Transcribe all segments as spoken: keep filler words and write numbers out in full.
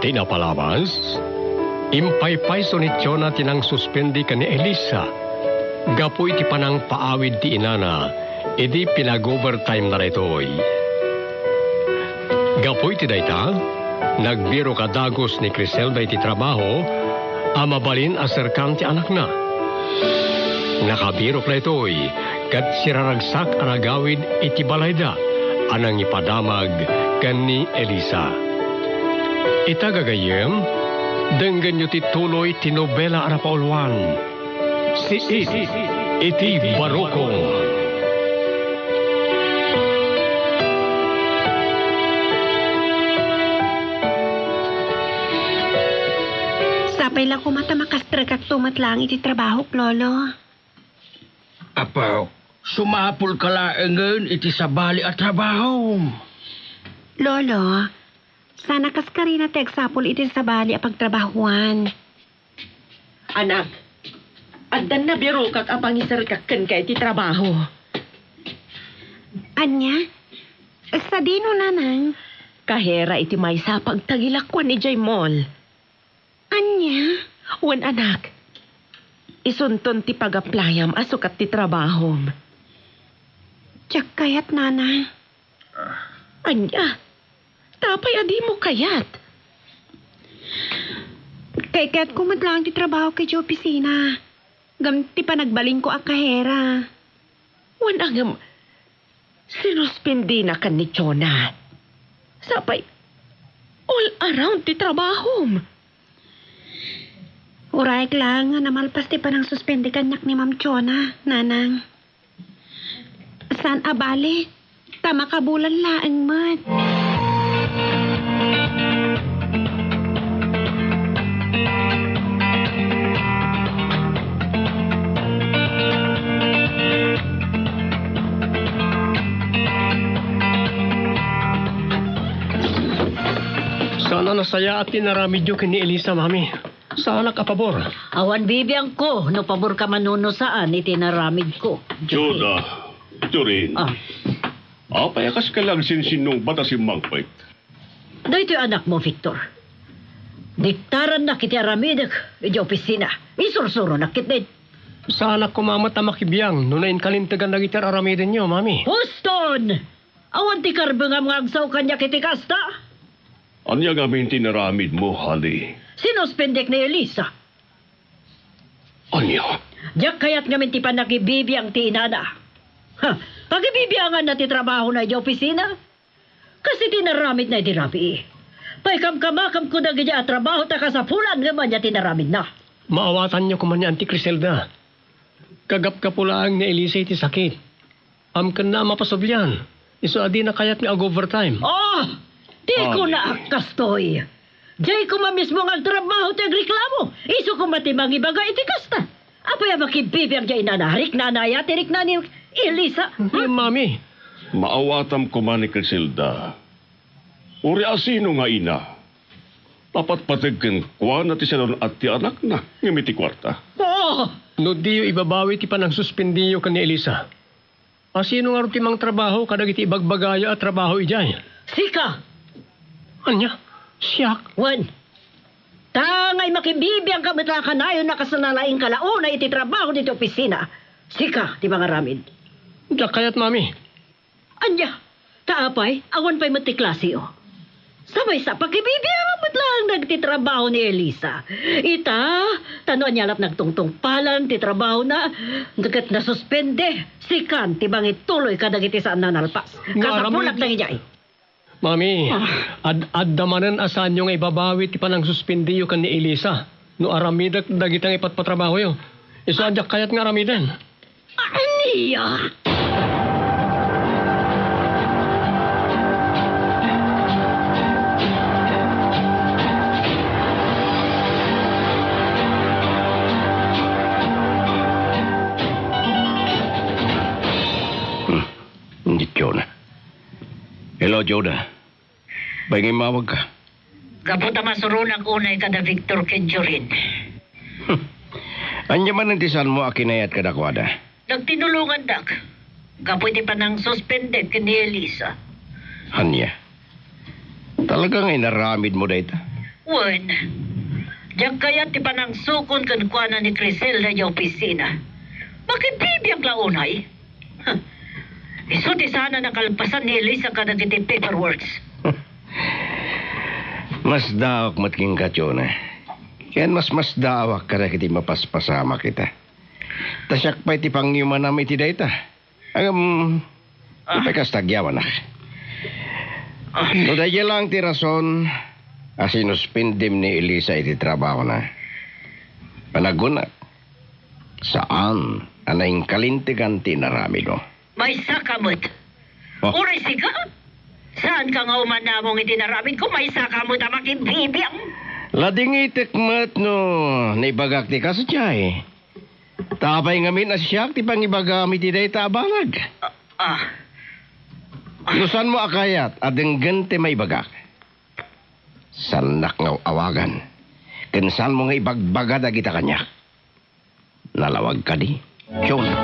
Ti napalabas, impaypayso ni Jonah ti nangsuspende ken ni Elisa gapu iti panangpaawid ti inana idi pinag-overtime na daytoy. Gapu iti dayta, nagbirok a dagus ni Criselda iti trabaho a mabalin a serkan ti anakna. Nakabirok daytoy ket siraragsak a nagawid iti balayda a nangipadamag ken ni Elisa. Ita gagayyem, denggenyo ti tuloy ti nobela a napauluan, Siit iti Barukong. Sapay la koma ta makastrekakto met laeng iti trabahok, Lolo. Apo, sumapulka laengen iti sabali a trabaho. Lolo, saan a kaskarina ti agsapul iti sabali a pagtrabahuan. Anak, addan nabirokak a pangiserkak kenka iti trabaho. Ania? Sadino, Nanang? Kahera iti maysa a pagtagilakuan idiay mall. Ania? Wen, anak. Isunton ti pag-applyam a sukat ti trabahom. Diak kayat, Nanang. Ania? Ta apay a dimo kayat? Kaykayatko met laeng ti trabahok idiay opisina. Ngem ti panagbalinko a kahera. Wen, ngem, sinuspendinaka ni Jonah. Sapay, all around ti trabahom. Urayek laeng nga namalpas ti panangsuspende kaniak ni Ma'am Jonah, Nanang. Saan a bale, ta makabulan laeng met. Saan a nasayaat ti inaramidyo ken ni Elisa, Mami. Saanak a pabor. Awan bibiangko no paborka man wenno saan iti inaramidko. Jonah, Jorin. Ah. Apay a kaska la agsinsinnungbat a simmangpet? Daytoy anakmo, Victor. Diktarannak iti aramidek idiay opisina. Isursuronak ketdin. Saanak koma met a makibiang no nainkalintegan dagiti ar-aramidenyo, Mami. Houston! Awan ti karbengam nga agsao kaniak iti kasta? Ania ngamin ti inaramidmo, honey? Sinuspendek ni Elisa. Ania? Diak kayat ngamin ti pannakibibiang ti inana. Ha, pakibibianganna ti trabahona idiay opisina. Kas iti inaramidna idi rabii. Paikamkamakam koma dagiti a trabaho ta kasapulan ngem ania ti inaramidna. Maawatanyo koma ni Auntie Criselda. Kagapgapu laeng ni Elisa iti sakit. Amkenna a mapasublian, isu a dina kayat nga ag-overtime. Oh! Di ko Ay. Naak kastoy. Diay koma mismo nga agtrabaho ti agreklamo. Isu koma ti mangibaga iti kasta. Apay a makibibiang diay inana? Riknana aya ti rikna ni Elisa? Ngem, Mami. Maawatam koma ni Criselda. Uray a sino nga ina. Napatpateg kenkuana ti salun-at ti anakna, ngem iti kuarta. Oh! No diyo ibabawi ti panangsuspendiyo ken ni Elisa, a sino ngarud ti mangtrabaho kadagiti ibagbagayo a trabaho idiay? Sika! Ania? Siak? Wen, ta ngay makibibiangka met la kanayon a kas nalaingka la unay iti trabaho ditoy opisina. Sika ti mangaramid. Diak kayat, Mami. Ania? Ta apay, awan pay met ti klaseo. Sa maysa, pakibibiangan met laeng dagiti trabaho ni Elisa. Ita, ta no ania la't nagtungtungpalan ti trabahona, ket nasuspende, sikan ti mangituloy kadagiti saan a nalpas. No, Kasapulak aramid- dagidiay. Mami, Ah. ad-, adda manen a saanyo nga ibabawi ti panangsuspendiyo ken ni Elisa no aramidek dagita nga ipatpatrabahoyo. Isu a diak kayat nga aramiden. Ania? Hmm, hindi Jonah. Hello, Jonah. Apay nga immawagka? Gapu ta masuronak unay kada Victor ken Jorin. Ania manen ti saanmo a kinayat kadakuada? Nagtinulongandak gapu iti panangsuspendek ken ni Elisa. Ania? Talaga nga inaramidmo dayta? Wen, diak kayat ti panangsukon kenkuana ni Criselda idiay opisina. Makibibiag la unay. Huh. Isu ti saan a nakalpasan ni Elisa kadagiti paperworks. Masdaawak met kenka, Jonah. Ken masmasdaawak kadagiti mapaspasamak ita. Ta siak pay ti pangyumanam iti dayta. Ngem, ah, apay kasta agyawanak? Ah. No daydiay laeng ti rason a sinuspendem ni Elisa iti trabahona, panagunnak, saan a naingkalintegan ti inaramidmo. Maysa ka met. Oh. Uray sika? Saan ka nga umanamong iti inaramidko? Maysa ka met a makibibiang. Ladingitek met no naibagak ti kasdiay. Ta apay ngamin a siak ti pangibagam iti dayta a banag? Ah, ah. No saanmo a kayat a denggen ti maibagak, saannak nga aw-awagan, ken saanmo nga ibagbaga dagita kaniak. Nalawag kadi, Jonah?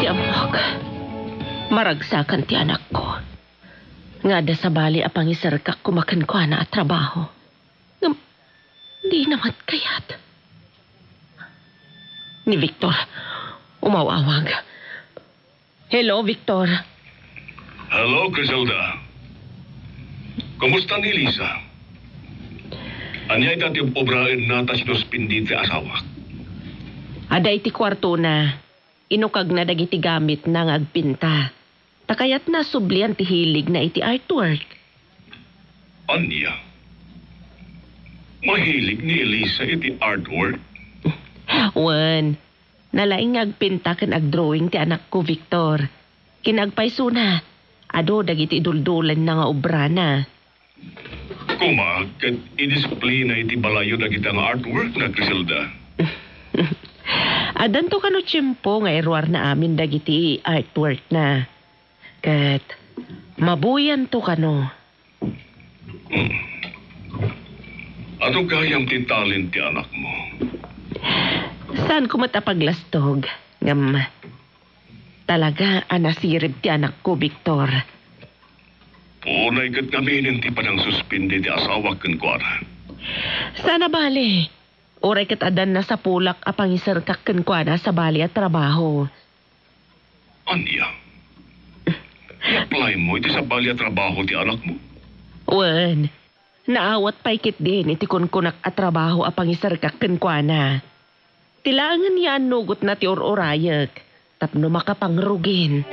Ti ammok, maragsakan ti anakko. Nga adda sabali a pangiserkak koma kenkuana a trabaho. Ngem, dina met kayat. Ni Victor, umaw-awag. Hello, Victor. Hello, Criselda. Kumusta ni Elisa? Ania ita ti obraenna ta sinuspindi ti asawak? Adda iti kuartona, inukagna dagiti gamitna nga agpinta. Ta kayatna a sublian ti hiligna iti artwork. Ania? Mahilig ni Elisa iti artwork? Wen, nalaing nga agpinta ken agdrawing ti anakko, Victor. Ken agpaysona, adu dagiti iduldulenna nga obrana. Koma, ket i-displayna iti balayyo dagita nga artworkna, Criselda. Addanto kano tiempo nga iruarna amin dagiti artworkna. Ket mabuyanto kano. Hmm. Adu gayam ti talent ti anakmo. Saanko met a paglastog, ngem talaga a nasirib ti anakko, Victor. Unay ket ngaminen ti panangsuspindi ti asawak kenkuana. Saan a bale, uray ket addan nasapulak a pangiserkak kenkuana a sabali a trabaho. Ania? I-applymo iti sabali a trabaho ti anakmo? Wen, naawat pay ketdin iti kunkunak a trabaho a pangiserkak kenkuana. Ti laengen yaannugotna ti ur-urayek tapno makapangrugin.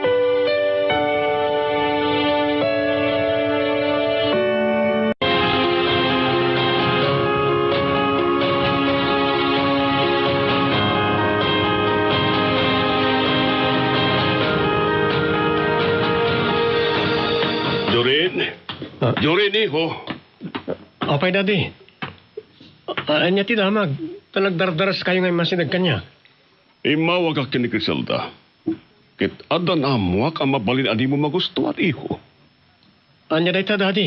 Jorin? Ah. Jorin, iho. Apay, Daddy? Ah, ania ti damag? Ta nagdardaras kayo nga immasideg kaniak. Immawagak ken ni Criselda. Ket addan ammoak a mabalin a dimo magustuan, iho. Ania dayta, Daddy?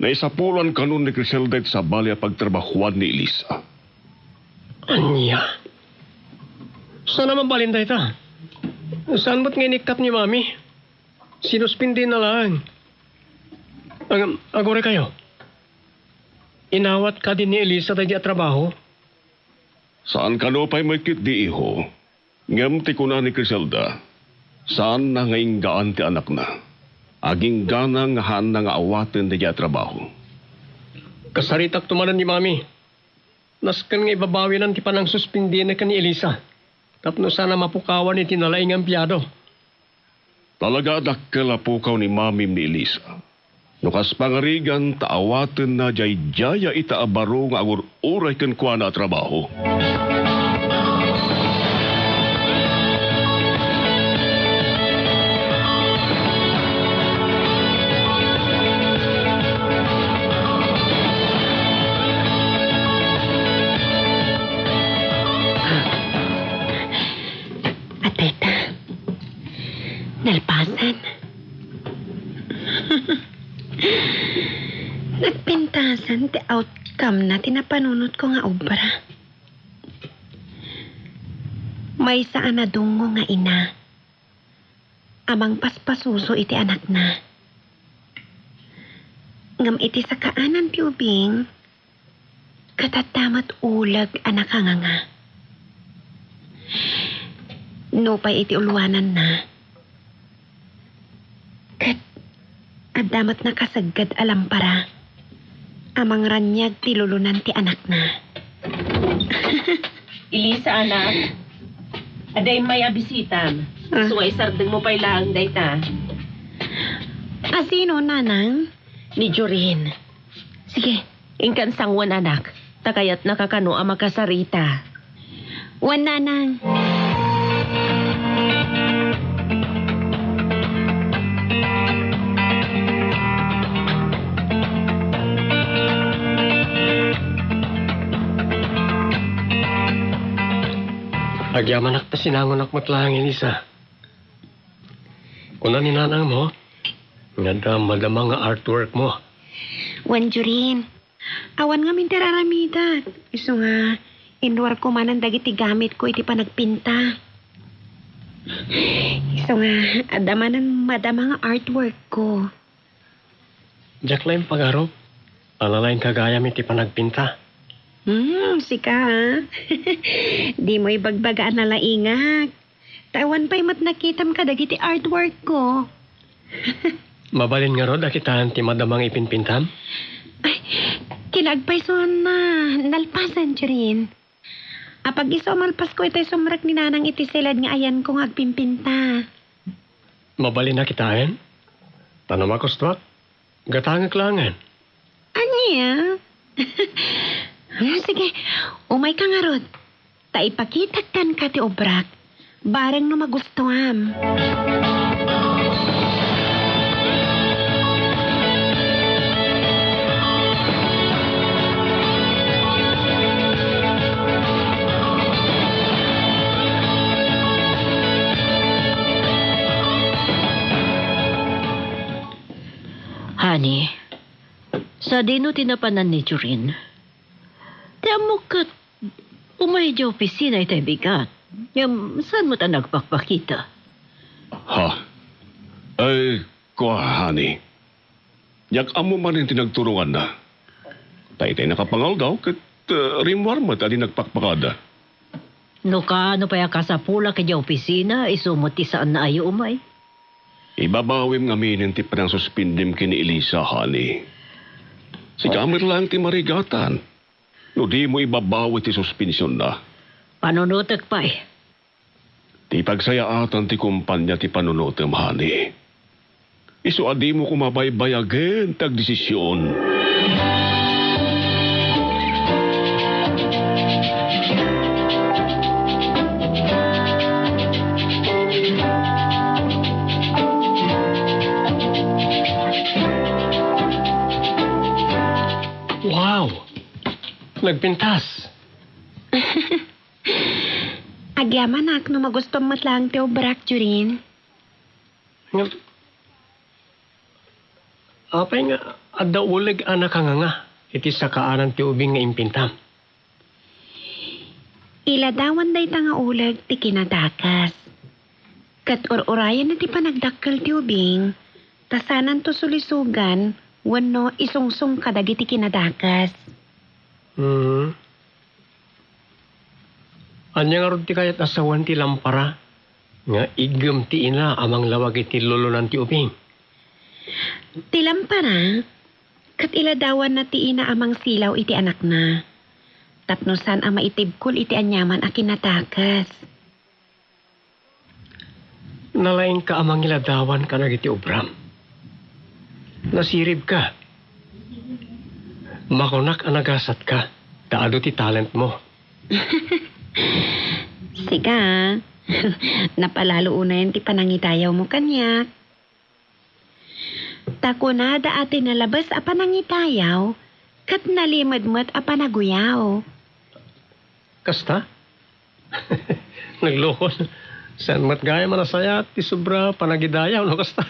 Naisapulan kanon ni Criselda iti sabali a pagtrabahoan ni Elisa. Ania? Saan a mabalin dayta? Saan met nga inikkat ni Mami? Sinuspindina laeng. Ag-, aguray kayo. Inawat kadi ni Elisa daydi a trabaho? Saan kano pay met ketdi, iho. Ngem ti kuna ni Criselda, saanna nga inggaan ti anakna. Aginggana nga haanna nga awaten daydi a trabaho. Kasaritakto manen ni Mami. Nasken nga ibabawinan ti panangsuspindina ken ni Elisa tapno saan a mapukawan iti nalaing nga empleyado. Talaga a dakkel a pukaw ni Mamim ni Elisa. No kas pangarigan ta awatenna daydiay a ita a baro nga agur-uray kenkuana a trabaho. Atay ta. Nalpasan. Nagpintasan ti outcome na ti napanunotko nga obra. Maysa a nadungngo nga ina a mangpaspasuso iti anakna. Ngem iti sakaanan ti ubing, ket adda met uleg a nakanganga. Nupay iti ulwananna, ket adda met nakasegged a lampara a mangraniag ti lulunan ti anakna. Elisa, anak, adda immay a bisitam. Ah. Isu nga isardengmo pay laeng dayta. A sino, nanang? Ni Jorin. Sige, inkan sangoen, anak. Ta kayatnaka kano a makasarita. Wen, nanang. Agyamanak ta sinangonak met laeng, Elisa. Kuna ni nanangmo nga adda madama nga artworkmo. Wen, Jorin. Awan ngamin ti ar-aramidak. Isu nga, inruarko manen dagiti gamitko iti panagpinta. Isu nga, adda manen madama nga artworkko. Diak laeng pagarup a nalaingka gayam iti panagpinta. Hmm, sika, a. Dimo ibagbaga a nalaingak. Ta awan pay met nakitam kadagiti artworkko. Mabalin ngarud a kitaen ti madama nga ipinpintam? Ay, kinagpaysuanna, nalpasan, Jorin. Apag isu a malpasko itay sumrek ni nanang iti siled nga ayanko nga agpimpinta. Mabalin a kitaen? Ta no magustuak, gatangek laengen. Ania? Sige, umayka ngarud. Ta ipakitak kenka ti obrak, bareng no magustuam. Honey, sadino ti napanan ni Jorin? Ti ammok ket umay idiay opisina itay bigat. Ngem saan met a nagpakpakita? Ha? Ay, kua, honey. Diak ammo manen ti nagturonganna. Ta itay nakapangaldaw ket, eh, rimmuar met a di nagpakpakada. No kaano pay a kasapulak idiay opisina, isu met ti saanna a umay. Ibabawim ngaminen ti panangsuspindem ken ni Elisa, honey. Sika met laeng ti marigatan no dimo ibabawi ti suspensionna. Panunotek pay. Ti pagsayaatan ti kumpania ti panunotem, honey. Isu a dimo koma baybayagen ti agdesision. Wow! Nagpintas! Agyamanak no magustuam met laeng ti obrak, Jorin. Ngem, apay nga adda uleg a nakanganga iti sakaanan ti ubing nga impintam? Iladawan dayta nga uleg ti kinadakes. Ket ur-urayenna ti panagdakkel ti ubing, ta saananto sulisogan wenno isungsong kadagiti kinadakes. Hmm. Ania ngarud ti kayat a sawen ti lampara nga iggem ti ina a manglawag iti lulunan ti ubing? Ti lampara, ket iladawanna ti ina a mangsilaw iti anakna, tapno saan a maitibkol iti aniaman a kinadakes. Nalaingka a mangiladawan kadagiti obram. Nasiribka. Makunak a nagasatka, ta adu ti talentmo. Sika, napalalo unayen ti panangitayawmo kaniak. Ta kunada a ti nalabes a panangitayaw, ket nalimed met a panaguyaw. Kasta? Nagloko. Saan met gayam a nasayaat ti sobra panagidayaw, no kasta?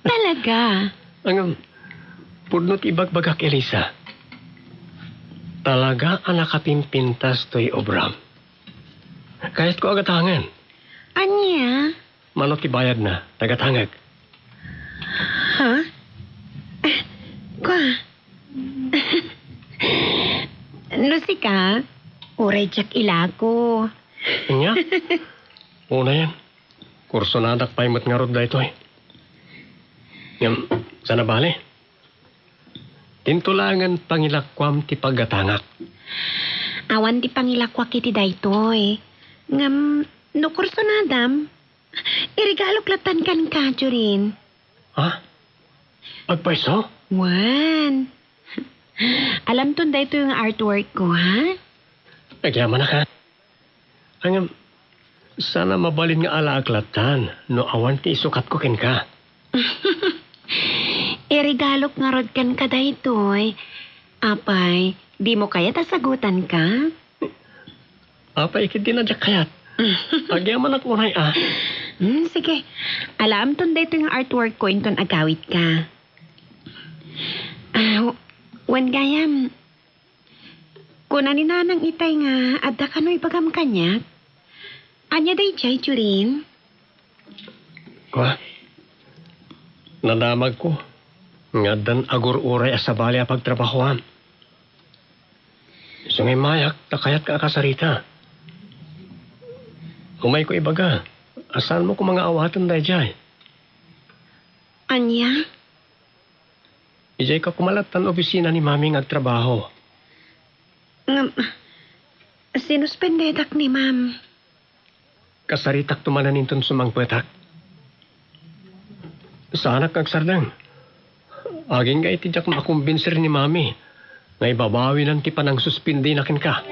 Talaga? Ngem, Pudno ti ibagbagak, Elisa. Talaga a nakapimpintas toy obram. Kayatko a gatangen. Ania? Mano ti bayadna, ta gatangek. Ha? Kua? No sika, uray diak ilako. Ania? Unayen, kursonadak pay met ngarud daytoy. Ngem, saan a bale? Dinto laengen pangilakuam ti paggatangak. Awan ti pangilakuak iti daytoy. Ngem, no kursonadam, iregalok lattan kenka, Jorin. Ha? Agpayso? Wen. Alamton daytoy nga artwork ko, ha? Agyamanak, ha? Ngem, saan a mabalin nga alaak lattan no awan ti isukatko kenka. Iregalok ngarud kenka daytoy. Apay, dimo kayat a sagutanka? Apay, ket dina diak kayat. Agyamanak unay, a. Hmm, sige. Alaamton daytoy nga artwork ko inton agawitka. Ah, wen gayam, kuna ni Nanang itay nga adda kano ibagam kaniak. Ania daydiay, Jorin? Kua, nadamagko nga addan agur-uray a sabali a pagtrabahoam. Isu nga immayak ta kayatka a kasarita. Umayko ibaga a saanmo koma nga awaten daydiay. Ania? Idiayka koma lattan opisina ni Mami nga agtrabaho. Ngem, sinuspendedak ni Ma'am. Kasaritakto manen inton sumangpetak. Saanak nga agsardeng. Agingga iti diak makumbinser ni Mami nga ibabawinan ti panangsuspendina kenka.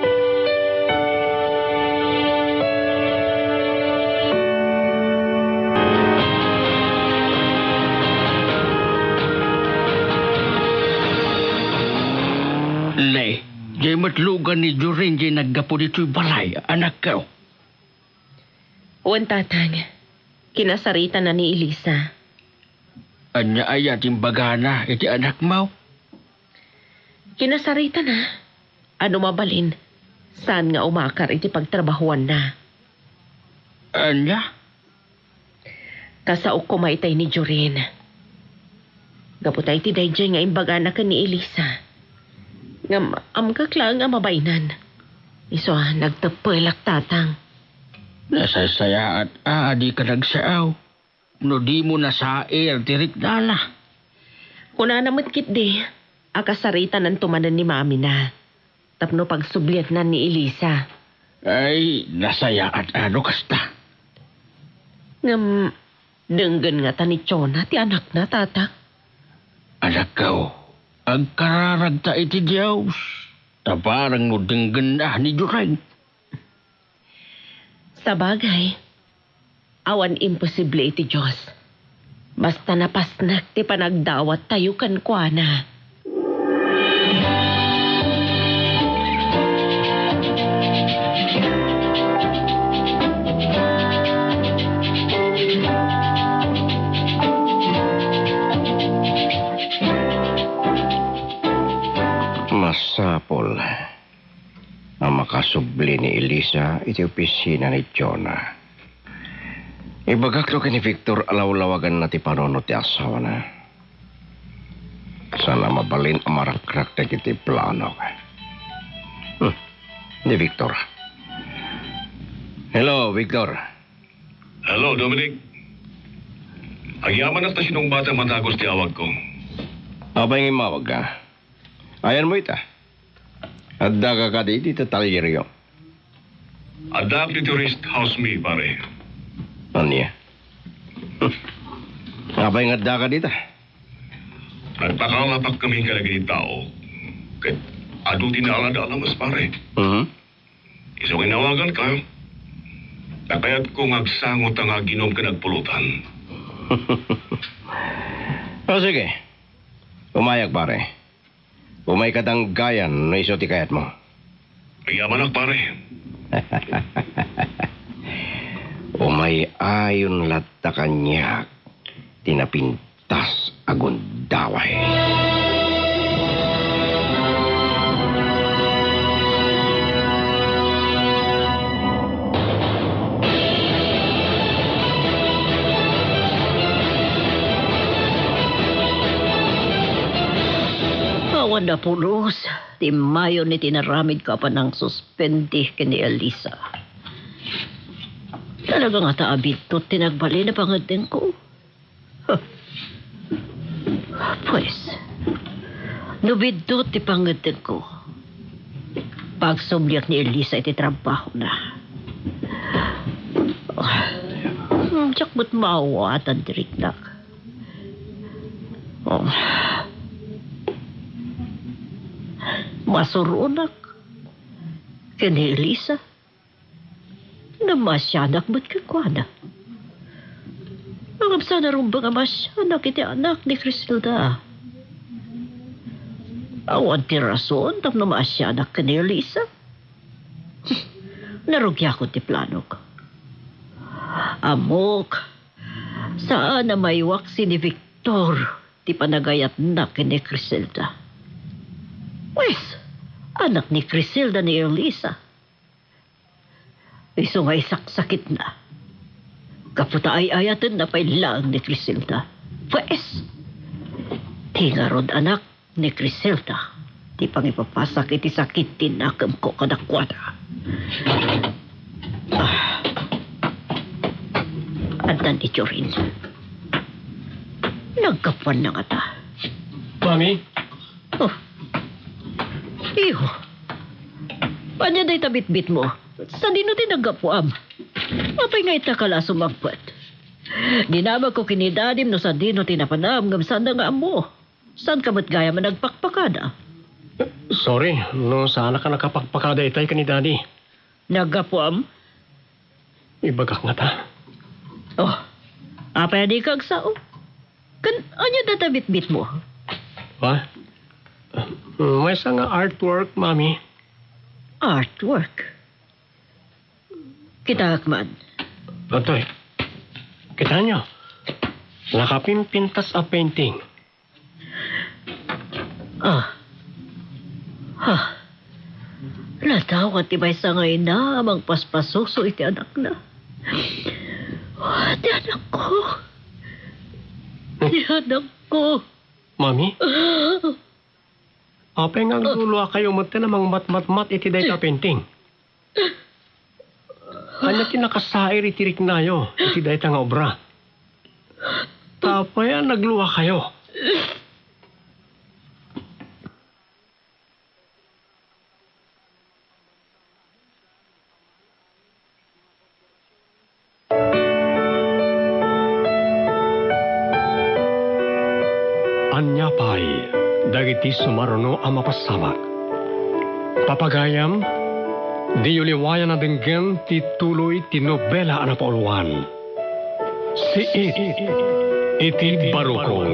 Ne, diay met lugan ni Jorin diay naggapu ditoy balay, anakko. Wen, Tatang. Kinasaritana ni Elisa. Ania aya ti imbagana iti anakmo? Kinasaritana a no mabalin, saan nga umakar iti pagtrabahoanna. Ania? Kasaok koma itay ni Jorin. Gapu ta iti daydiay nga imbagana ken ni Elisa. Ngem, ammok laeng a mabainan. Isu a nagteppelak, Tatang. Nasaysayaat a dika nagsao no dimo nasair ti riknana. Kunana met ketdi a kasaritananto manen ni Mamina tapno pagsublianna ni Elisa. Ay, nasayaat a no kasta. Ngem, denggen ngata ni Jonah ti anakna, Tatang? Anakko, agkararagta iti Dios, ta barang no denggenna ni Jorin. Sabagay, awan imposible iti Dios. Basta napasnek ti panagdawattayo kenkuana. Masapul a makasubli ni Elisa iti opisina ni Jonah. Ibagakto ken ni Victor a lawlawaganna ti panunot ti asawana. Saan a mabalin a marakrak dagiti planok. Hmm, ni Victor. Hello, Victor. Hello, Dominic. Agyamanak ta sinungbatam a dagus ti awagko. Apay nga immawagka? Ayanmo ita. Addaka kadi iti talyeryo? Addaak ditoy rest house mi, pare. Ania? Apay nga addaka dita? Nagpakalapak kami kadagiti tao. Ket adu ti naalada a lames, pare. Mhm. Isu nga inawaganka, ta kayatko nga agsango ta nga aginom ken agpulutan. O, sige. Umayak, pare. Umayka danggayan no isu ti kayatmo. Agyamanak, pare. Umay-ayon latta kaniak ti napintas a gundaway. Awan napulos ti immayon iti inaramidko a panangsuspende ken ni Elisa. Talaga ngata a biddut ti nagbalin a pangeddengko. Pues, no biddut ti pangeddengko, pagsubliak ni Elisa iti trabahona. Hmm, diak met maawatan ti riknak. Oh. Masuronak ken ni Elisa. Namasianak met kenkuana. Ngem saan a rumbeng a masianak iti anak ni Criselda. Awan ti rason tapno masianak ken ni Elisa. Narugiakon ti planok. Ammok, saan a maiwaksi ni Victor ti panagayatna ken ni Criselda. Pues, anak ni Criselda ni Elisa. Isu nga isaksakitna. Gapu ta ay-ayatenna pay laeng ni Criselda. Pues, ti ngarud anak ni Criselda ti pangipapasak iti sakit ti nakemko kadakuada. Ah. Addan ni Jorin. Naggapuanna ngata. Mami? Oh. Iyo. Ania dayta bitbitmo? Sadino ti naggapuam? Apay nga ita ka la a sumangpet? Dinamagko ken ni Dadim no sadino ti napanam ngem saanda nga ammo. Saanka met gayam a nagpakpakada? Sorry, no saanak a nakapakpakada itay ken ni Daddy. Naggapuam? Ibagak ngata. Oh, apay a dika agsao? Ken ania dayta bitbitmo? Ha? Maysa nga artwork, Mami. Artwork? Kitaek man. Toy, kitaenyo. Nakapimpintas a painting. Ah. Ha. Nadawat ti maysa nga ina a mangpaspasuso iti anakna. Ti anakko. Ti anakko. Mami? Apay nga agluluakayo metten a mangmatmatmat iti dayta a painting? Ania ti nakasair iti riknayo iti dayta nga obra? Ta apay a nagluakayo? Ania pay dagiti sumaruno a mapasamak? Papagayam, diyo liwayan a denggen ti tuloy ti nobela a napauluan, Siit iti Barukon.